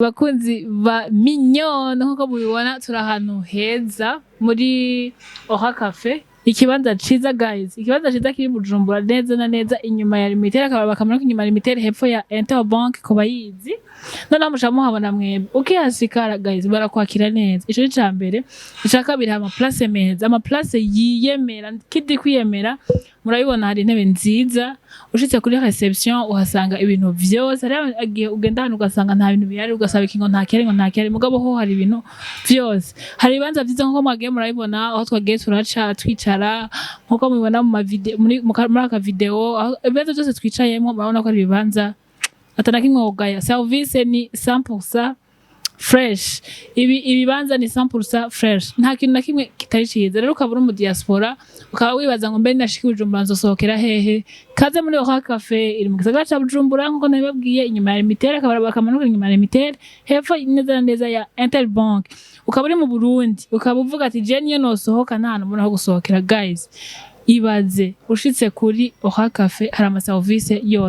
Bakunzi ba Mignonne, nkuko mubibona, turi ahantu heza muri Oha Cafe, ikibanza ciza guys, ikibanza ciza kiri Bujumbura, neza na neza inyuma ya Limitere, akaba bakamanuka inyuma ya Limitere, hepfo ya Interbank ku bayizi. Noneho muca muhabona mwebwe ukihashikara guys, barakwakira neza. Ico ni ca mbere. Ica kabiri, ama place meza, ama place yiyemera kidi kwiyemera. Murabibona, hari intebe nziza. Ushitse kuri réception uhasanga ibintu vyose. Hariho igihe ugenda ahantu ugasanga nta bintu bihari, ugasaba iki ngo nta kihari, ngo nta kihari, mugabo ho hari ibintu vyose. Hari ibibanza vyiza nkuko mwagiye murabibona aho twagiye turaca twicara, nkuko mubibona mu ma vidéo, muri aka vidéo, aho ibibanza vyose twicayemwo, murabona ko ari ibibanza atana kimwe wogaya. Service ni 100% fresh, ibi ibibanza ni 100% fresh, nta kintu na kimwe kitari ciza. Rero ukaba uri mu diaspora, ukaba wibaza ngo mbe nashika i Bujumbura nzosohokera hehe? Kaze muri Oha Cafe, iri mu gisagara ca Bujumbura, nkuko nabibabwiye, inyuma ya Limitere, akaba bakamanuka inyuma ya Limitere, hepfo neza na neza ya Interbank. Ukaba uri mu Burundi, ukaba uvuga ati je niyo nosohoka nta hantu mbona ho gusohokera, guys, ibaze ushitse kuri Oha Cafe, hari ama service yose.